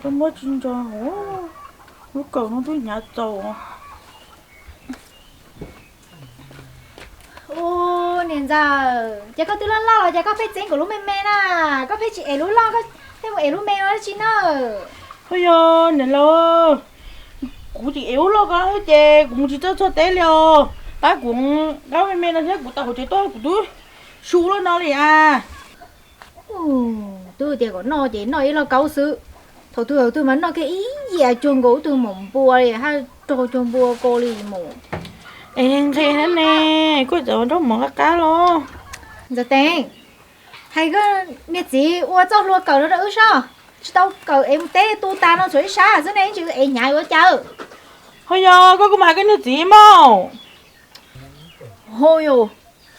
Muab tsis ntso, lub kawm no twb hnyav txaus. Ua niam ntxawm, ces koj twb loj loj los ces koj pheej txeeb kuv lub me me na, koj pheej tsis ev lub loj, koj pheej mus ev lub me no dab tsi na? Ho yog niam laus, kuv tsis ev lub loj ko ces kuv mus tsis txawj txog teb li os. Pab kuv nqa me me no thiab kuv tau hauv tsev tuaj kuv twb su loj no li as. Twb tias kom noj ces noj ib lauj kaub xwb. Thaum twg thaum twg mas noj kiag ib yam cuag nkaus ub tug maum npua li, haj raug cuag npua ko li mus. Es nqhis thiab ne, kuj txawm ua nraub mov qab qab los. Ntxawm Teev, hais koj niag txiv ua txoj hlua kawm no rau wb saib, tsis tau kawm es mus teb tu tas no tshuav ib sab xwb ne, ntsis wb ev hnyav yuav ua cas? Ho yog koj kuj mus hais koj niag txiv mog. Ho yog,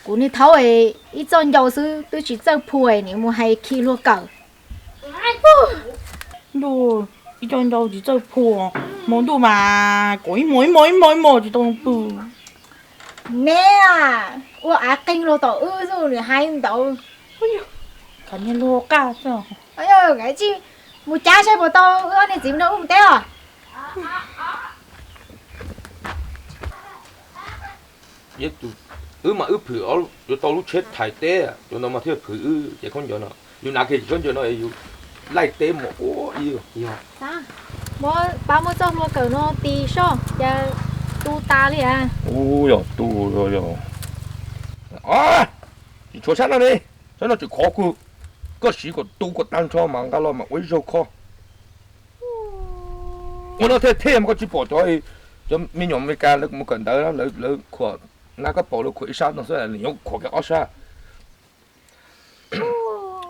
kuv niag thaub ib txoj ncau xwb twb tsis txawj phua, nim mus hais khi hlua kawm. Ntuj, ib co ncau tsis txawj phua, hmo ntuj mas kom ib hmos ib hmos ib hmos ib hmos tsis tau pw. Neb ua av qeeg los tom wb xwb nws hais ntawd. Khav niag luag qaj xwb. Mus cav saib puas tau wb ob niag txiv nrog wb mus teb os. Wb mas wb phwm yuav tau lub tsheb thais teb, cov no mas thiaj phwm wb ces khaub ncaws no. Yus hnav kiag khaub ncaws no es yus laij teb mus ua ib yam. Muab pab muab txoj hlua kawm no tis soj cas tu tas li as. Ub, yog tu, yog, yog. Tsis tshuav sab no ne, sab no tseem khov kawg. Koj siv kom tu kom tag nrho mas nqa los mas ua ib zaug kho. Ua no thiaj thej mas koj tsis pom cov, cov me nyuam Amelikas lawv mus kawm ntawv, lawv khuam, na koj pom lawv khuam ib sab no xwb, nws yuav khuam kiag ob sab.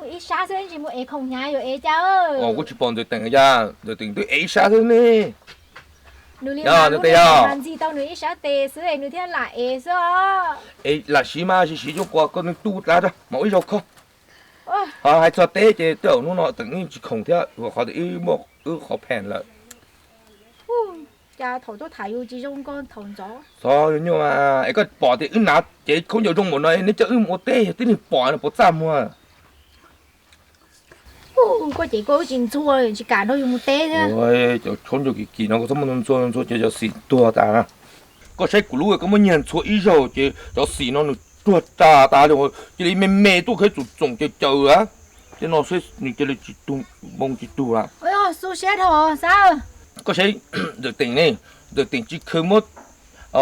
Ib sab xwb ntsis mus ev khoom hnyav yuav ev cas? Kuv tsis pom Ntxawm Teem ya, Ntxawm Teem twb ev ib sab xwb ne. Nws li yog nws tes yog ntxig tau nws ib sab tes xwb nws thiaj lam ev xwb. Es lam siv mas siv siv coob quas koj nws tu tas mas ua ib zaug kho. Ho hais txog teb ces tej zaum hnub no Teem yeej tsis khoom thiab, qhov tias wb muaj wb qhov pheem lawm. Cas thaum tuaj tham yus tsis zoo nkauj thaum ntxov. Xyov nyuaj mas es koj pom tias wb hnav cev khaub ncaws zoo npaum no neb coj wb mus ua teb yog tib neeg pom no puas txaj muag. Koj ces koj wb tsis ntxhua tsis kam nrog yus mus teb thiab. Cov khaub ncaws kim kim no koj txhob muab ntxhua ntxhua ces cov xim tuag tas na. Koj saib kuv lub koj muab nyiag ntxhua ib zaug ces cov xim no nws tuag tas tas li, cia li me me tuaj khawb txoom txoom caws caws a. Tej no nws cia li tsis tug, npoo tsis tug lawm. Xu siab dhau xav. Koj saib Ntxawm Teem ne, Ntxawm Teem tsis kheev muab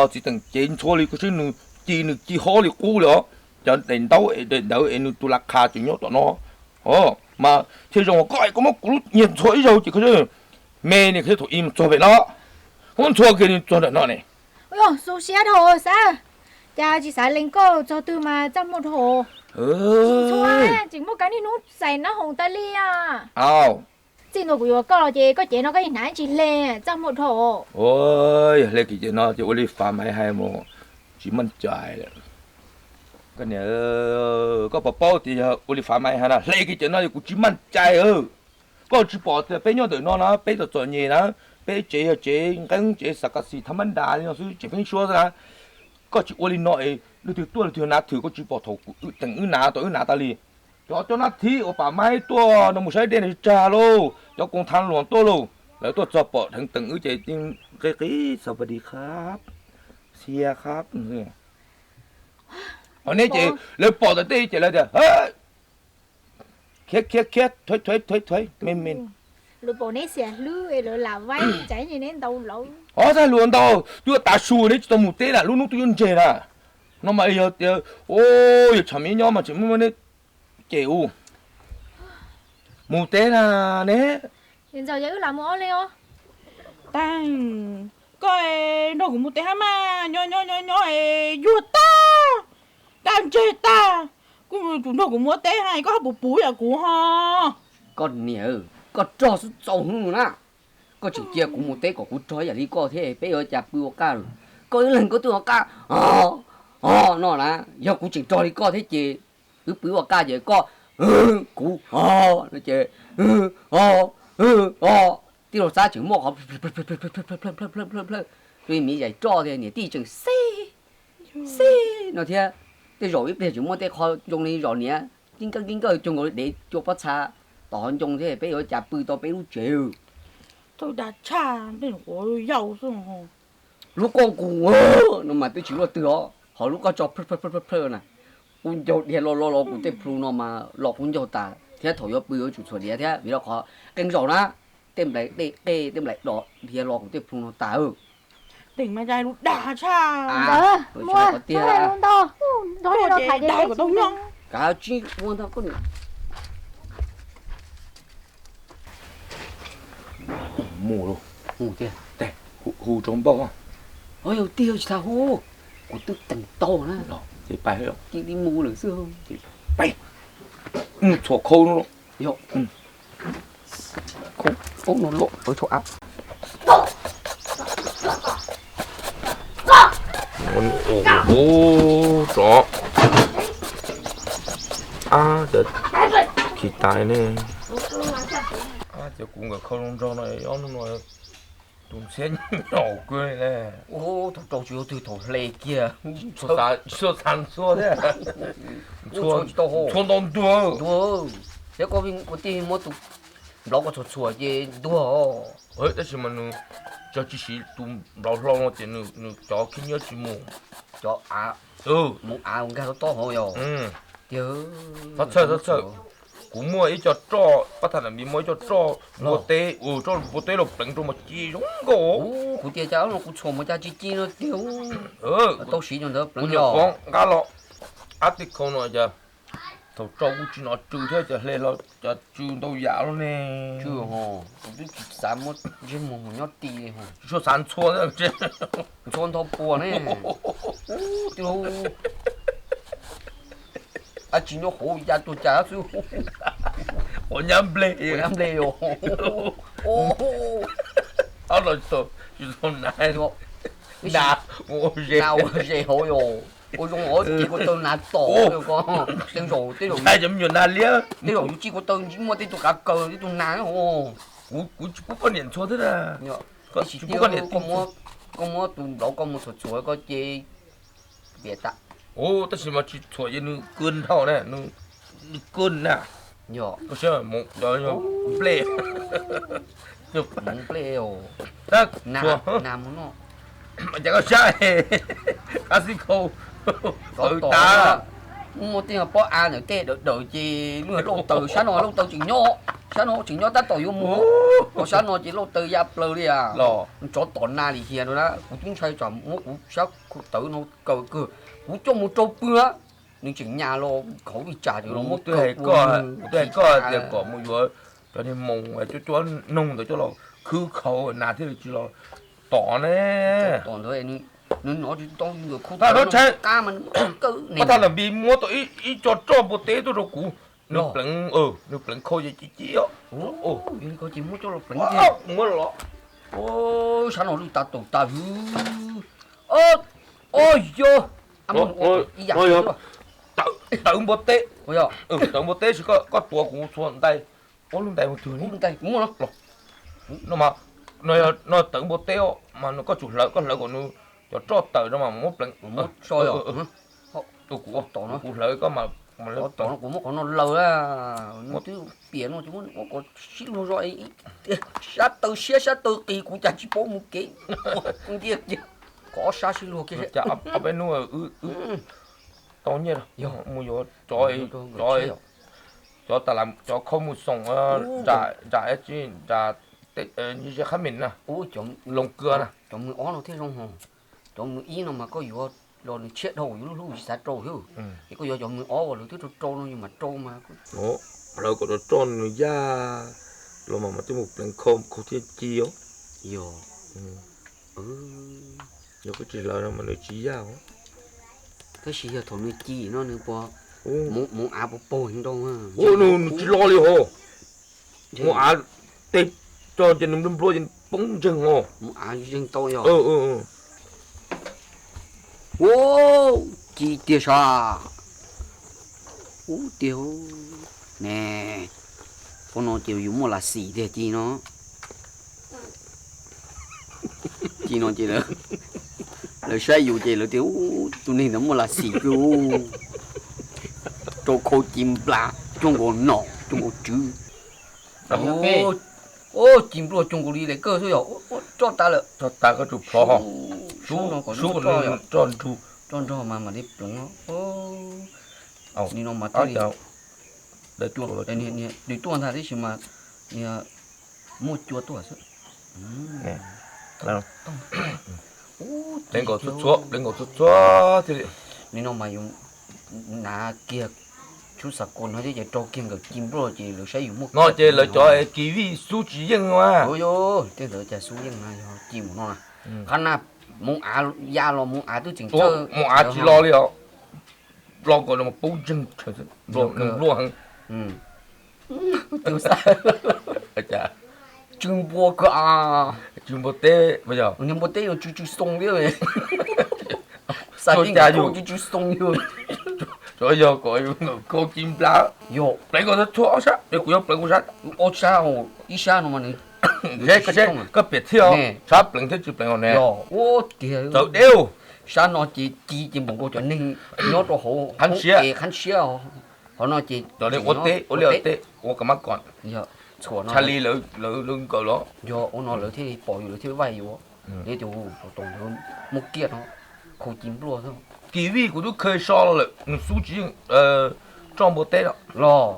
Txiv Teem cev ntxhua li, koj saib nws ci nws ci hob li qub li os. Cov daim ntaub daim ntawv es nws tus las qha tseem nyob tom no. Mas thiaj zoo koj es koj muab kuv lub nyiag ntxhua ib zaug ces koj saib me ni, thiab thaum ib mus txog pem no, muab ntxhua kiag nws txog ntawm no ne. Xu siab dhau xav. Cas tsis xav lees koj txog twg mas txaj muag dhau. Tsis muaj kav niaj hnub xais nab hoom tas li. Au, txij ntua kuv yuav koj los ces koj cev no koj yeej hnav tsis hle, txaj muag dhau. Yog hle kiag cev no ces ua li Fav Maiv hais mus, tsis maj cai lawm. Koj niam, koj puas paub tias yog ua li Fav Maiv hais na, hle kiag cev no ces kuv tsis maj cai. Koj tsis pom tias peb nyob ntawm no na, peb txom txom nyem na, peb tsev yog tsev nqeeb tsev xav kas xis thav mab nras li no xwb, tsev pheeb suab xwb na. Koj tsis ua li no es leej twg tuaj leej twg hnav thwm, koj tsis pom thaum Teem wb hnav tau wb hnav tas li. Cov cov nab thib uas Pam Maib tuaj no mus saib dej no tsag lauj, cov koom thav luam tuaj lauj, lawv tuaj txog pom dheev Teem wb ces yeej qi qi xav pas dis khab, xia khab. Ho neb ces lawv pom tas tej ces lawv tias khiav khiav khiav, thuav thuav thuav thuav me me. Lawv pom neb xiam hlwb es lawv lam vaib, tsam neb ntau lawv. Ob txaj hluas ntau, twb yuav tav su neb tsis tau mus teb na, lub hnub twb yuav ntseg na. No mas yog tias, o, yog tshav me nyob mas tseem muaj neb ces u mus teb na ne. Ntxawm, yog wb lam mus ob leeg os. Tag, koj nrog kuv mus teb hab mas, nyob nyob nyob nyob es yuag tag, daj ntseg tag, kuj tsum nrog kuv mus ua teb hab, koj hab puas puv yam kuv ho. Koj niam, koj rog xwb txaus hnub na. Koj tseem cia kuv mus teb kom kuv rog ib yam li koj thiab peb yuav cas pw ua qaj lawm. Koj ib leeg koj twb ua qaj ho no na, yog kuv tseem rog li koj thiab ces wb pw ua qaj ces koj, kuv ho, ces ho, ho, tij laug Xab tseem muaj qhov plawg plawg, miv zais roj tias niam tij tseem xeb xeb no thiab. Tej zaum ib pliag tseem muaj tej qho zoo li zos niam kib nkawj kib nkawj cuag nkaus li dev cua pob txha tom qhov ncoo thiab peb yuav cas pw tau peb lub tsev. Dag tshaj, tej nyuam qhuav yau xwb. Lub koj nkus no mas twb tsis luaj twg os, ho lub koj tso plhawj plhawj na, kuv ncaug dhia lo lo los kuv tej plhu no mas los kuv ncaug tas thiab. Thaum yuav pw yuav tsum txhuam diav thiab, vim rau qhov qee zaum na, tej nplaim dej qej tej nplaim dos dhia los kuv tej plhu no tas. Tej mas cas lub dag tshaj. Ntawd, muaj qhov tiag, dag kom tau nyob. Kav tsij ua ntag koj niam. Mus tiag, hu rau npauj. Yog tiag tsis tas hu, kuv twb teem tau na. Cia li mus lawm xwb. Mus txhuam khau no los. Yog, khau no los txhuam av. Ub, tsov. Ab, khi tas ne. Ces kuv nkawd khau zoo nraug no, ob hnub no tus ntxhiab nyaum kawg li ne. Ub, thaum rau tsis yog twg thaum hle kiag. Txhua xav ntxhua thiab. Ntxhua ntau ntuag. Thiab koj ua tij muab tus nplauv ko txhuam txhuam ces ntuag. Tab sis mas nws cov tsis siv tus nplauv hlau no ces nws cov khib nyiab tsis mus. Cov av, mus av nkag tob tob hauv yog. Tiag, txhob txhawj, txhob txhawj. Kuv muaj ib co roj, pab thaj nam npis muaj ib co roj npua teb, roj npua teb los pleev rau mas ci zoo nkauj. Kuv tias cas no kuv txhuam mas cas tsis ci no tiag. Tau siv cov ntawd pleev los nqa los. Ab, tej khau no cas thaum rau kuj tsis hnov tsw thiab, cas hle los cas tsw ntau yam loj ne. Tsw ho, kuv twb tsis xav muab ntsej muag mus nyob ti li ho. Tsis tshua xav ntxhua, ntxhua ntho puas ne. Ub, tij laug, ab tsis nyob hauv ya tuag cas xwb. Ua nyab nplej, nyab nplej os. Ob los tsis tau na, na ua ze hauv yos. Ua zoo os, ci kua taw na tom ko, tej zaum, tej zaum, tej zaum yus ci kua taw ntsib muaj tej tug qav kaws tej tug na os. Kuv tsis pub koj niam ntxhua thiab na. Koj muab tus nplauv koj mus txhuam txhuam koj ces viam tas. Ub, tab sis mas tsis txhuam ces nws kawg nrhau na, nws kawg na. Yog, koj saib, nplej, nplej os. Tab na, na mus no. Cas koj saib, qab xib khau tawv tas. Muaj tej pob av ntawm tej dawm dawm ces lub lauj taws sab no lauj taws tseem nyob, sab no tseem nyob tab tom yuav mus. Ho sab no ces lauj taws ya plaws li as. Tsov tom na li hias no na, kuv twb ntshai tsam muab kuv sab tawv no kaw kawg, kuv coj mus rau pw na. Nws tseem nyas los khauv li cas ces los muab kaw ua. Kuv twb hais koj tias kom mus yuav cov niag moos cuab cuab noog ntawd coj los khwb khauv nas thiaj li tsis los tom ne. Tom ntawd nws hnov tsis tau nkawd khu tawv no qab mas kaw ne. Pab thaj nam npis muab tau ib co roj npua teb tuaj rau kuv, nws pleev, nws pleev khau ces ci ci os. Muab los, sab no lwj tas taum tas hwv. Os, yog, tawv npua teb, tawv npua teb sis koj tuav kuv txhua ntais. Ua lub ntais mus twg li? No mas, no tawv npua teb os mas nws koj tsum hlawv, koj hlawv kom nws cov roj tawm no mas muab pleev. Kuv hlawv koj mas, kuv muab qhov no laws, twb piam no ces muab kom sib luag zog, sab taw siab sab taw qis kuv cas tsis paub mus kev. Ntiaj teb, kom ob sab sib luag kiag. Ob peb hnub tau nyiaj mus yuav cov, cov tas las cov khau mus xoom nram, nram, nram qhab mes na, Loos Kws na. Cov mws ob no thiaj zoo hos. Cov mws ib no mas koj yuav los nws tshiab dhau, yus lub hlub tsis xav rau xwb. Es koj yuav cov mws ob uas lawv twb rau rau no yus mam rau mas. Hlawv kom rau roj nws yaj los mas mas twb mus pleev khau, khau thiaj ci os. Yog, yog koj tsis hlawv no mas nws tsis yaj os. Tab sis yog thaum nws ci no nws puas, mus av puas paug heev rau. Nws tsis lo li hos. Mus av teg tso ces nws nplua nplua ces poob ntseeg os. Mus av zeeg tau yog. Ua, ci tiag sas. Ub tiag ne. Ua no ces yus muaj las xim tiag ci no. Ci no ces lawv saib yus ces lawv tias tus neeg ntawd muaj las xim kawg. Rau khau ci nplas cuag nkaus nom cuag nkaus tswv. Ci npluaj cuag nkaus li daim kawj xwb yog. Roj tas lawm. Roj tas koj tsum plhov ho. Sub no kom sub roj nrug. Roj nrog mas mam li pleev. Nim no mas thiaj li, nws tuaj ntag tab sis mas muaj cua tuaj xwb. Pleev nkaus txhua txhua, pleev nkaus txhua txhua thiaj li. Nim no mas yus hnav kiag tshub xav kaus no thiab ces rau kiag nkawm ci npluaj ces lawv saib yus muaj no ces lawv cov kiv vij xub tsis yeej no. Tej ntawd cas xub yeej na, yog ci mus no na. Qhab na, moov av ya los moov av twb tseem txawj, moov av tsis lo li os. Lo nkaus no mas poob ntseeg, npluaj heev. Tsw npua kawg. Tsw npua teb, niag npua teb yuav tsw tsw xoo thiab. Xav cas yus tsw tsw xoo yus. Tsuav yog kom yus nkawm khaub ci nplas. Yog pleev kom txhua ob sab, kuv yuav pleev kuv sab, ob sab, ib sab no mas nws, koj piam thiab, sab pleev thiab tsis pleev os ne. Yog ua tiag, txawv deb. Sab no ces ci ces npaum nkaus cov neeg nyob rau hauv qhab siab, qhab siab. Qhov no ces cov neeg ua teb, ua liaj ua teb, ua ka mab kom txhua no, txhaj li lawv nkawm los. Yog ua no lawv thiaj li pom yus, lawv thiaj li vaij yus. Lawv tias tus ntawd muaj kiaj no, khaub ci npluaj. Kiv vij kuv twb khaws so los lawm, nws xub tsis yeej, roj npua teb los.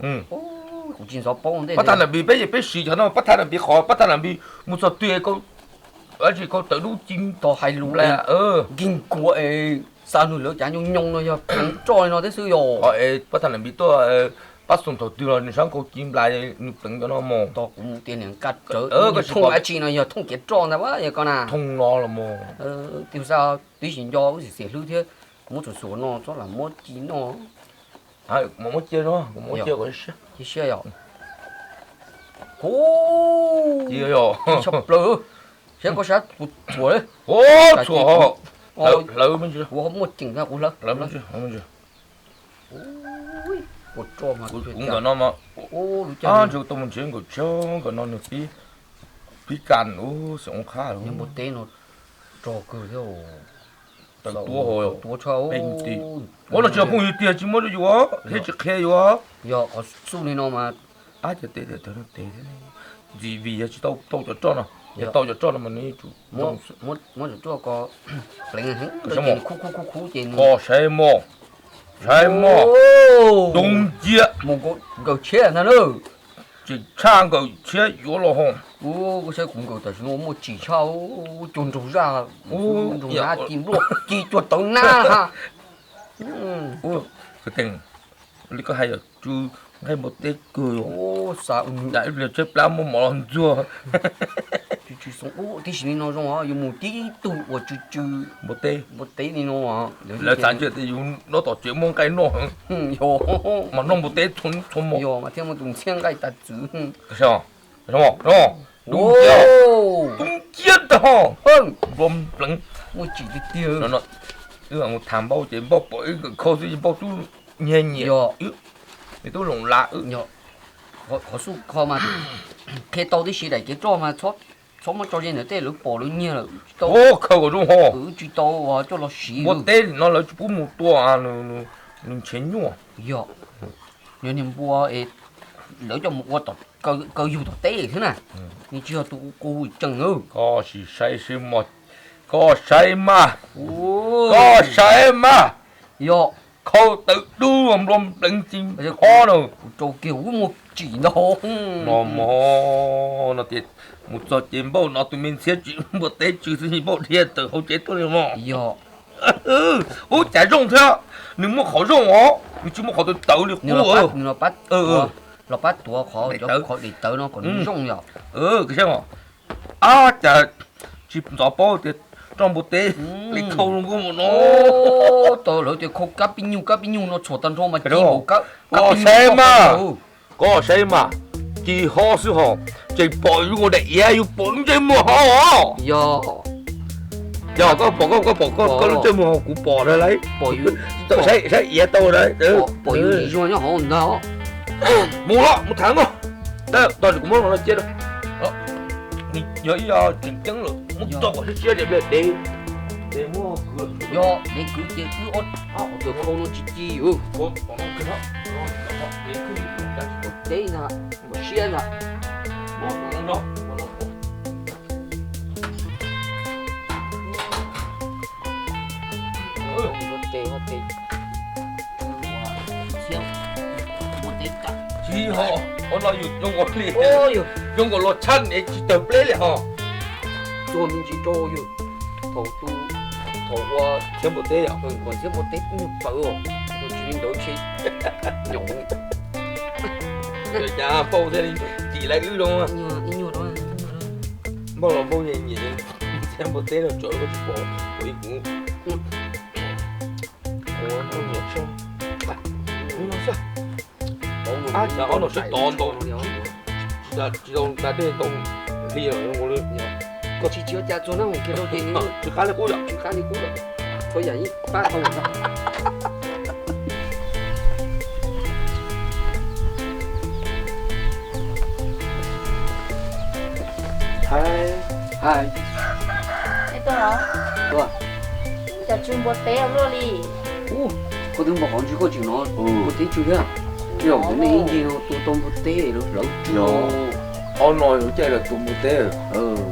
Kuv tsis ntxov paub ntej. Pab thaj nam npis peb, peb siv cov no, pab thaj nam npis qhov, pab thaj nam npis mus txog twg, dab tsi khaub tawv dub ci, tau hais lus nkig nkuav es xa nws lawv cav nyooj nyooj no yog pleev roj li no thiab xwb yog. Pab thaj nam npis tuaj pab xoom thaum twg los nws sab khaub ci nplas, nws pleev cov no mog. Tau kuv mus tias niam nkaj rawv thooj dab tsi no yog thooj kev roj ntag yog koj na. Thooj no los mog. Tig xa tib si nco ub xim xiam hlwb thiab, muab txhuam xuas no txhob lam muab ci noj. Muab cia, muab cia kom siab, cia siab yog. Cia yog, tshaj plaws. Saib koj sab txhuam li. Txhuam, hlawv, hlawv, kuv muaj ceem, kuv hlawv. Kuv nkawm no mas, tau mus nrhiav nkawm tshiab, nkawm no nws pib, pib kas ub xeem ua qhab. Npua teb no rog kawg thiab. Tawm tuab hau, tuab tshaj. Ua no tsis yog phooj ywg tiag, tsis muab rau yus thiab tsis qhia yus. Yog qhov xub li no mas, ab, cov teb tias tawg no tes thiab. Ntxim vim yog tsis tau, tau cov roj no, yog tau cov roj no mas nws yuav tsum muab cov roj ko pleev heev, khub khub khub ces koj saib mog, saib mog, dub nciab mus nkawm tshiab ntag na. Tseem tshaj nkawm tshiab yuav los ho. Koj saib kuv nkawm tam sim no muaj tsim tshaj, cuag nraug zaj, nraug nab ci npluaj ci cuag tawv nab ha. Li koj hais yog tsw nqaij npua teb kawg. Ib pliag tshaib plab muaj mov los ntxuag. Tsw tsw xoo ub, tib si li no zoo os, yuav mus tib tug uas tsw tsw npua teb, npua teb li no. Lawv xav ntshe tias yus nyob tom tsev muaj nqaij noj. Yog mas noj npua teb txhua hnub txhua hmo. Yog mas thiaj muaj tus ntxhiab nqaij tas txwv. Dub nciab, dub nciab ntag ho. Nplua npleev. Muaj tsim tiag tiag. Wb mus tham Npauj ces Npauj pom wb nkawm khau xwb ces Npauj tub nyiag nyiam, nws tub loom lam wb. Qhov xub kho mas qhia tau tib si daim kev roj mas txhob muab tso ze ntawd tej lawv pom lawv nyiag lawm. Khaws kom zoo ho. Wb tsis tau coj los siv. Npua teb no lawv tsis pub mus tua, nws ntshe nyuaj. Yog, yog niag npua es lawv coj mus ua kaw yug tom teb xwb na. Nws tsis yog tus ua kuv tseem. Koj sim saib seb mog, koj saib mas, koj saib mas. Yog, khau tawv dub nplua npleev ci qhob na. Kuv rau kiag ub muaj tsim ntau. No mog, no tias mus txog ces Npauj no tus me ntxhiab tsis npua teb tsw xwb ces Npauj dhia tawm hauv tsev tuaj li mog. Yog, ub cas zoo thiab, nws muaj qhov zoo os, nws tsis muaj qhov tawv tawv li qub. Los pab tuav qhov, qhov daim tawv no kom nws zoo yom. Koj saib mog, ab cas tsis ntxov paub tias roj npua teb li khau zoo nkauj mus no. Tau lawv tias khau kab pib nyuj, kab pib nyuj no txhuam tag nrho mas ci npaum kab, koj saib mas, koj saib mas, ci ho xwb ho, tseem pom yus ua daim iav, yus pom lub ntsej muag ho os. Yog, yog koj pom, koj pom koj lub ntsej muag ho, kuv pom na lauj. Saib iav tau na, pom yus zuag nyob hauv ntag. Mus los mus tham koj. Tab sis kuv muab los no cia, yog ib yam tseem ceeb lawm, muab tso kom siab siab, dev, dev muab kwv. Yog dev kwv ces wb ob tug khau no tsis ci. Teb ntag, siab ntag. Tsis ho, ob no yus zoo nkaus li, zoo nkaus los tshaj es tsis tawg pleb li ho. Txuag me ntsis rau yus, thaum tu, thaum ua Txhiab Npua Teb, ua Txhiab Npua Teb nyuag pawv, tsis li ntawd tsis nyob. Cas npauj thiaj li cim lawv wb zoo. Npauj los npauj nyiam nyiam, Txhiab Npua Teb los tso koj tsis pom, ua ib kuv. Ua no sib tov ntau, tsis tau tas dej tau hli los zoo li. Koj tsis tsis ua cas txog na, mus kiag rau ces tsw qab li qub yom, tsw qab li qub yom, txhua yam yeej pab tau lawm. Hais, hais, tuaj, cov tsw npua teb luaj li. Koj twb npau qhov ntswg koj tseem hnov npua teb tsw thiab. Tej zaum nej ib ncig no tua tau npua teb lawv tsw. Ob no yuav caij lawv tua npua teb,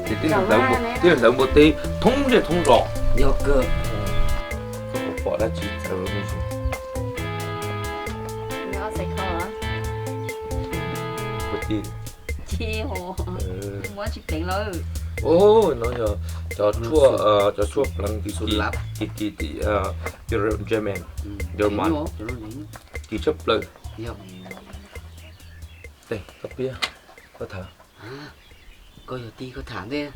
ces tij laug hlawv npua teb thoob zej thoob zos. Yog kawg. Koj puas pom dab tsi txawv? Ua tib, muab tsis pleev lawm. No yog cov tshuaj, cov tshuaj pleev kis kis tim German, kis tshaj plaws. Koj piav, koj tham. Koj yog tij koj tham ntej.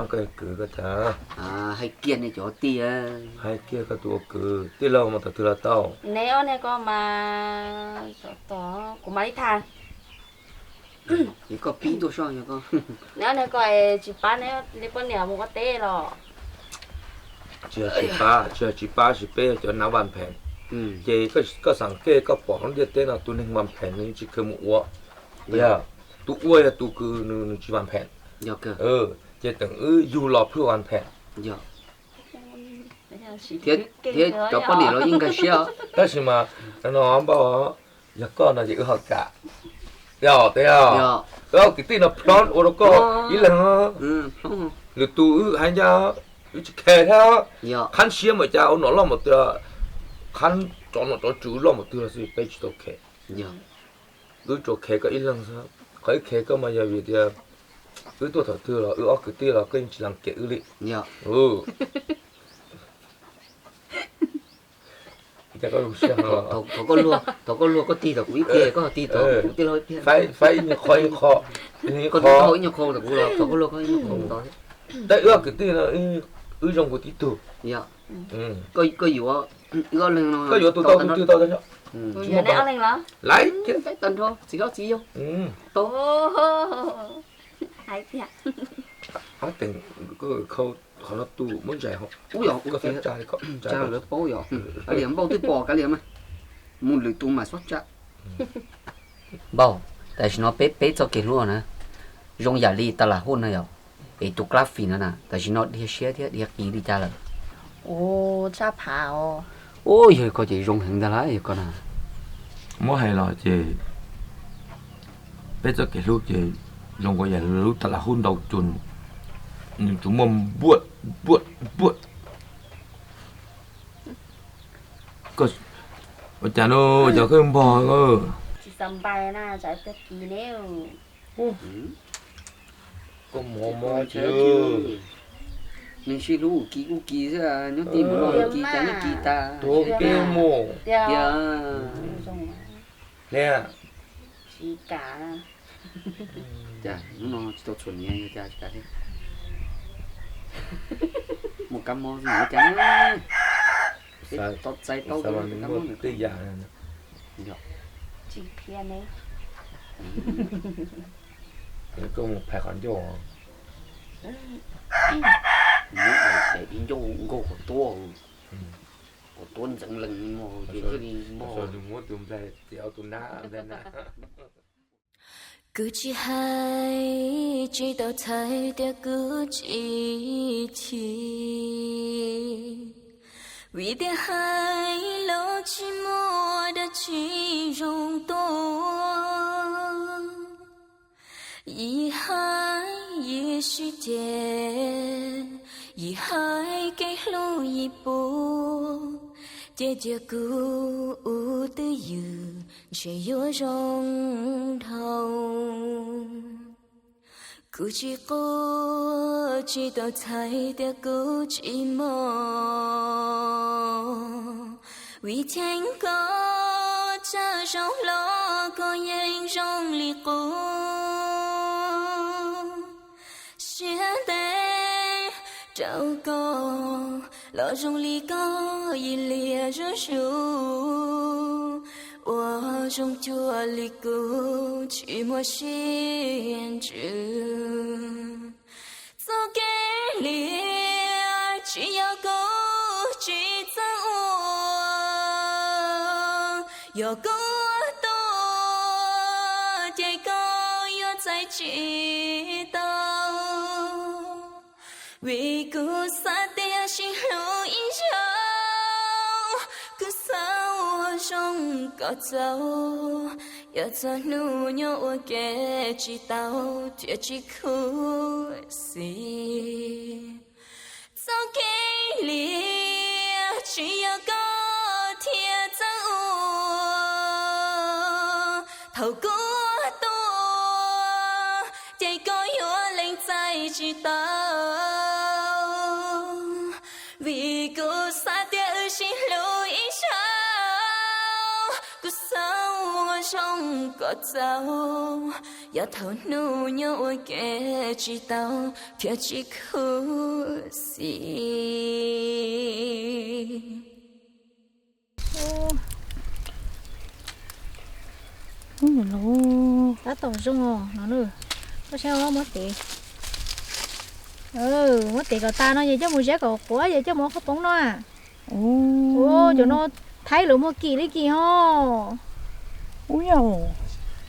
Koj yog kwv koj tham. Hais kiag nej cov tij, hais kiag koj tus ua kwv tij laug mas thaum twg los tau. Neb ob niag ko mas, kuv mam li tham. Ces koj pib tuaj soj yog koj. Neb ob niag ko tsis pab neb li poj niam mus ua teb los? Tsis yog tsis pab, tsis yog tsis pab, sis peb yog cov nav vas phem. Ces koj xam kej koj pom hauv ntiaj teb no tus neeg vas phem nws tsis kheev mus ua. Yog tus ua yog tus kws nws tsis vas phem. Ces teem wb yug los phwj vas phem. Thiab cov poj niam los yeej nkag siab. Tab sis mas no npauj, yog koj no ces wb ho kam. Yog, wb ob kwv tij no plhob ua rau koj ib leeg. Lwm tus wb hais ncaj, wb tsis khe thiab. Qhab siab mas cas ua nom loj npaum twg, qhab tsov nom tsov tswv loj npaum twg los xij peb tsis tau khe. Wb tsuas khe koj ib leeg xwb. Qhov wb khe koj mas yog vim tias wb tuaj thaum twg los wb ob kwv tij los koj yeej tsis lees kiam wb li. Thaum koj luag koj tig tau kuv ib pliag, koj ho tig tau kuv tij laug ib pliag. Faib ib nyuag qho, ib nyuag qho, thaum koj luag koj ib nyuag qho tau. Tab wb ob kwv tij no wb zoo nkaus tib tug. Koj yuav tus tau tus twg tau. Laiv tag nrho txiv hlob txiv yau. Ab teem, qhov no tus muab ntsais, ub yog ua tsa lawv paub yog kav liam, npauj twb pom kav liam mas, mus lwm tus mas xob tsa. Npauj, tam sim no peb peb txoj kev hlub na, zoo yam li tas las huj no yom, es tus klab fim no na tam sim no dhia siab thiab dhia qis li cas lawm? Ua tshaj phav os. Ub, yog koj ces zoo heev ntag lauj, yog koj na. Muab hais los ces peb txoj kev hlub ces zoo nkaus yam lub tas las huj ntau cus, nws tsuas muaj npuaj npuaj npuaj. Ua cas no, ua cas koj npog? Tsis xav npais na, tsam pliag kis ne. Koj mov mov, nws sib hlub ua kis kuj kis xwb, nyob tij mus no kis cas nyob kis tas. Tuav peb mus tiag. Hle. Tsis kam. Cas hnub no tsis tau txhuam niam yog cas tsis kam thiab. Mus kab mob xwb cas. Tau txais tau kab mob tej yam. Tsis qhia ne. Koj mus phais qhov ncauj. Muab daim ncauj nkaug qhov tuab, qhov tuab ntxeev lees mog ces thiaj li npog. Muab tus nplaig txiav tus nab nplaig na. Kuv tsis hais tsis tau txhais tias kuv tsis chim, vim tias hais los tsis muaj dab tsi zoo tuaj. Yim hais yim sib ceg, yim hais kev hlub yim puv, Ces cia kuv ua twj ywm ntshe yuav zoo dhau. Kuv tsis quaj tsis tau txhais tias kuv tsis mob, vim cheem koj tsaug zog hlo koj yeej zoo li qub. Siab ntev rau koj los zoo li koj yig liam zuj zus, ua zoo cuag li kuv tsis muaj siab ntsws. Txoj kev liam tsis yog kuv tsis txawj ua, yog kuv ua tuaj ces koj yuav txais tsis tau. Vim kuv xav tias sib hlub ib zaug, kuv xav ua zoo kom txaus, yog txog hnub nyob ua ke tsis tau thiaj tsis khuv xim. Txoj kev liam tsis yog koj thiaj txawj ua, thaum kuv ua tuaj ces koj yuav lees txais tsis tau. Vim kuv xav tias wb sib hlub ib zaug, kuv xav ua zoo kom txaus, yog thaum hnub nyob ua ke tsis tau thiaj tsis khuv xim. Tab tom zoo os no, koj saib muab tes, muab tes kom tas no ces coj mus ziab kom qhuav ces coj mus ua qhob poob noj. Ua cov no Thaib lawv muag kim li kim ho. Ub yog,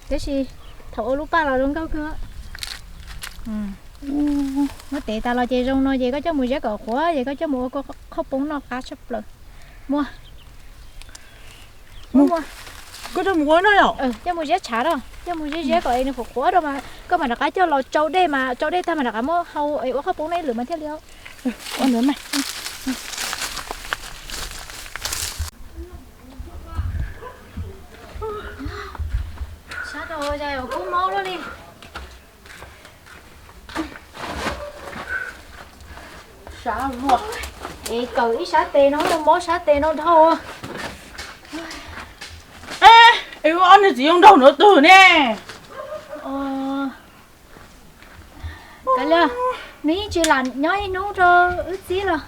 tab sis thaum ua lub paj los zoo nkauj kawg. Muab tes tas los ces zoo no ces koj coj mus ziab kom qhuav ces koj coj mus ua qhob poob noj qab tshaj plaws. Muab, muab, koj coj mus ua noj yom? Coj mus ziab tshav rau, coj mus ziab ziab kom nws qhuav qhuav rau mas koj mam rov qab coj los tsau dej mas tsau dej tag mas rov qab muab hau ua qhob poob noj ib lwm mas thiaj li. Ua ntawd mas. Sab rau, kub mob luaj li. Sab luaj. Es kawm ib sab tes no mob sab tes no dhau. Es ob niag txiv zoo nraug no twg ne? Kav liam, nws yeej tsis lam nyob ib hnub rau wb txib los.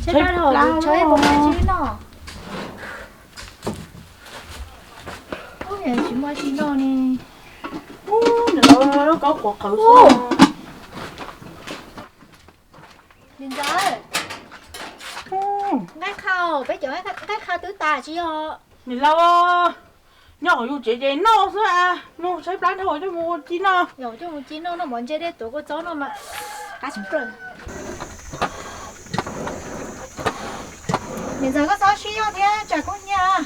Tshaib plab, tshaib plab noj. Ub, tsis muaj tsis noj ne. Ub, nws lawv lub kaub quav qhawv xwb. Niam ntxawm, nqaij qha, peb cov nqaij qha twb tas tsis yog? Niam laus, nyob hauv yus tsev ces noj xwb, mus tshaib plab dhau coj mus ua ci noj. Coj mus ci noj, noj mov ntse dej tuav kua txob no mas qab tshaj plaws. Niam ntxawm koj txhob sib yog thiab tsam kub hnyiab.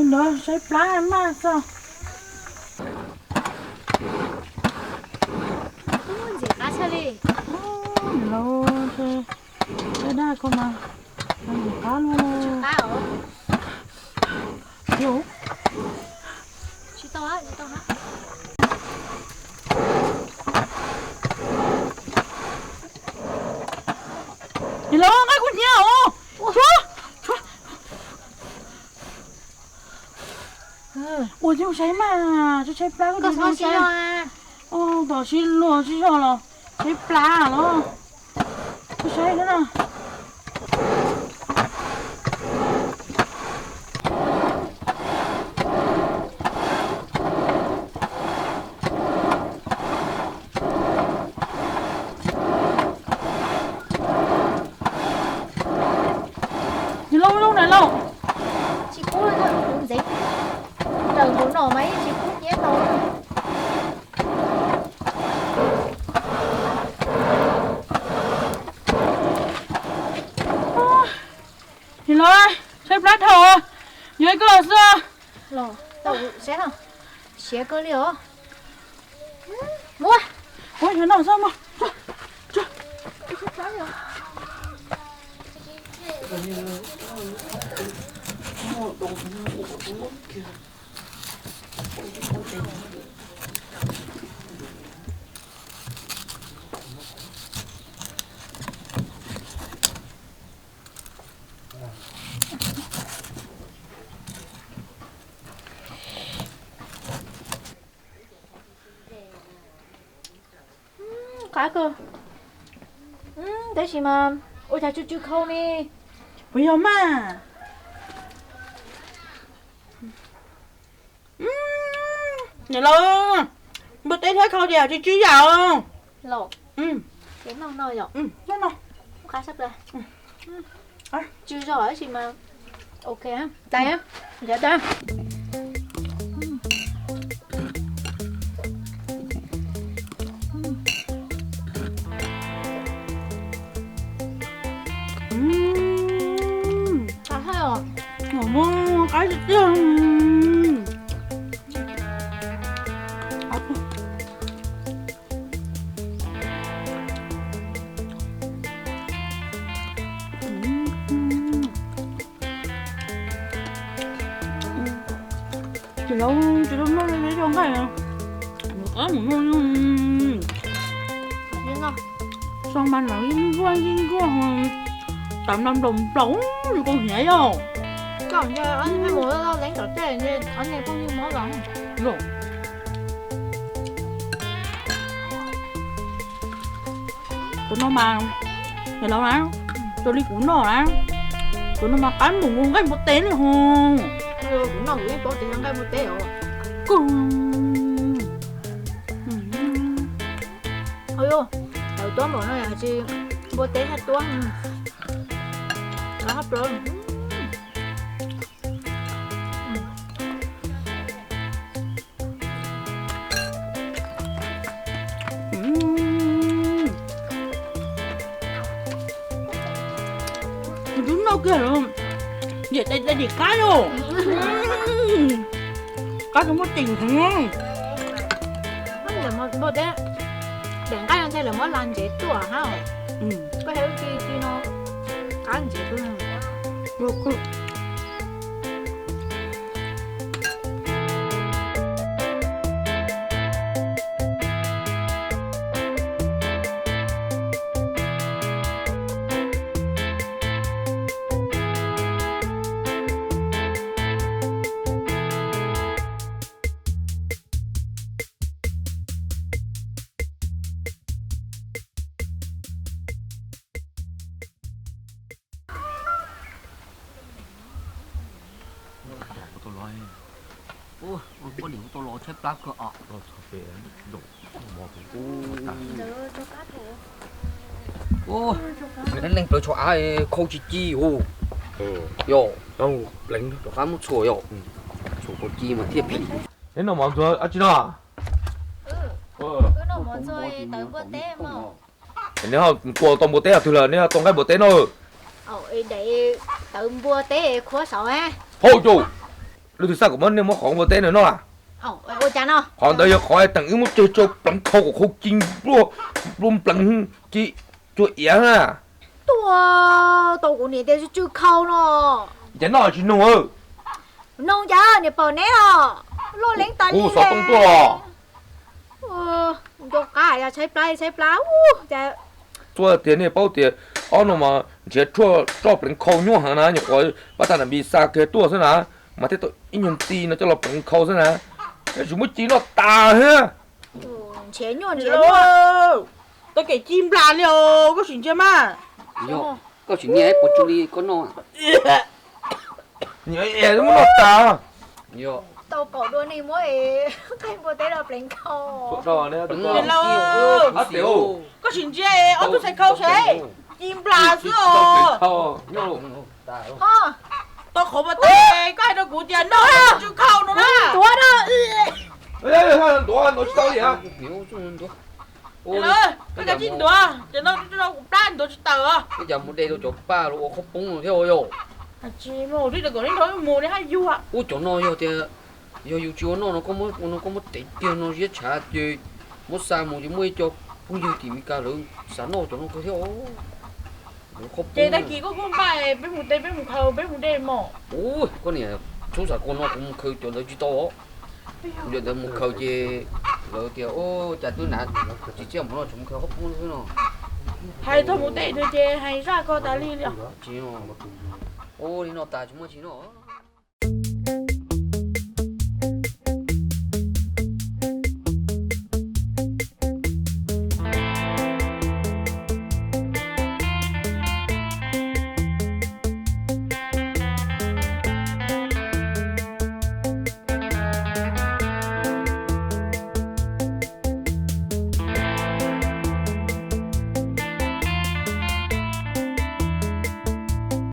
Ntawd tshaib plab maj xwb. Ntxim qab tshaj li. Los, dab koj mas ntxim qab luaj. Tsis tau, tsis tau. Niam laus, nqaij kub hnyiab os. Tshuab, tshuab. Ua cas saib mas, tshaib plab koj tus zoo saib. Tom sib luag sib zog los tshaib plab los. Koj saib na. Niam laus, zoo na laus. Tsis kub, ntxeev raws hauv no mas yeej tsis kub hnyiab tau. Niam laus, tshaib plab dhau, yuav ib koj xwb. Los tau, siab kawg li os. Muab, muab cov no xwb, muab. Qab kawg. Tab sis mas ua cas tsw tsw khau ne. Puas yog mas? Niam laus, npua teb thiab khau diam tsw tsw yam. Los, ces noj no yom. Noj no. Qab sab plaws. Tsw zog tab sis mas ok, tais, ncav tais. Qab hais os. Qab tiag tiag. Ces nov tsis tau noj li rau nqaij, mus qab mus noj. Xyoo mas nov yeej nkuaj yeej nkuaj, tas nplaum nplaum zoo nkauj hniav yom. Koj nce ob niag pheej mus leeb tom tej, ob niag pheej yug mob los. Tus no mas, niam laus na, tus li kuv noj na, tus no mas qab mus nkaus nqaij npua teb li ho. Kuv noj kuv yeej paub tias yog nqaij npua teb os. Kawg. Tawv tuab npaum no tsis npua teb thiab tuab. Tawv hab plaws. Tus noj kiag, niam tais tais dim qab yom. Qab tus muaj ceem heev. Npua teb, daim nqaij no ntshe lawv muab la ntsev tuaj hab. Koj hais lub ci ci no, qab ntsev kawg. Neeg plawv tsho av khau ci ci hu. Yog, pleev rov qab muab txhuam yom. Txhuam khau ci mas thiaj phim. Neb noj mov ntxuag dab tsi no? Neb ho tua tau npua teb twg lawm, neb ho tua nqaij npua teb no? Tawv npua teb khuab saud. Hauj yus, leej twg xaj kom muab nej muab qhov npua teb no noj? Qhov ntawd yog qhov teem wb muab tseg tsua pleev khau kom khau ci npluaj, npluaj pleev ci cua iav na. Tuaj tau kuv niam tias tsw tsw khau no. Cas noj tsis noog? Noog cas niam pom neb los loj leeb tas li. Kuv xov tooj tuaj los. Nco qab yog tshaib plab tshaib plab. Txhua tias nej paub tias ob no mas nrhiav tshuaj tsoj pleev khau nyuaj heev na, nyuam qhuav pab tag nam npis xa kiag tuaj xwb na, mas thiaj tau ib nyuag nti no coj los pleev khau xwb na. Tsis muaj ci noj tas thiab. Tau kev ci nplas li os, koj sim ntsia mas. Koj sim nias puas tsw li koj noj. Muab noj tas. Tau pom dua neeg muab nqaij npua teb los pleev khau. Koj sim ntsia ob tug xaiv khau seb, ci nplas xwb os. Tau qhov npua teb koj hais rau kuv tias noj tsw khau no na. Ntuav, ntuav tsis tau li. Koj kav tsij ntuav, ces no kuv plab ntuav tsis tawm os. Ib cas mus de rau cov paj los ua qhob poob no thiab yom. Tsis mus, kom nej nrog mus nej hab yug. Ub, cov no yog tias, yog yus tsis ua noj no, koj muab tev kiag no ziab tshav ces muab xa mus ces muaj ib co phooj ywg tim Meskas lawv xav noj cov no kawg thiab os. Ces tag kis koj kuj npaj peb mus tes, peb mus khaws, peb mus de mog. Ua koj niam, txhob xav koj no, kuv mus khaws cov ntawd tsis tau. Kuv cov ntawd mus khaws ces lawv tias, o, cas twb hnav tsis tsiaj mov no, tseem mus khaws qhob poob xwb no. Hais txog mus tes no ces hais zaj ko tas li li os. Tsis, ua li no tas tsis muaj tsi no.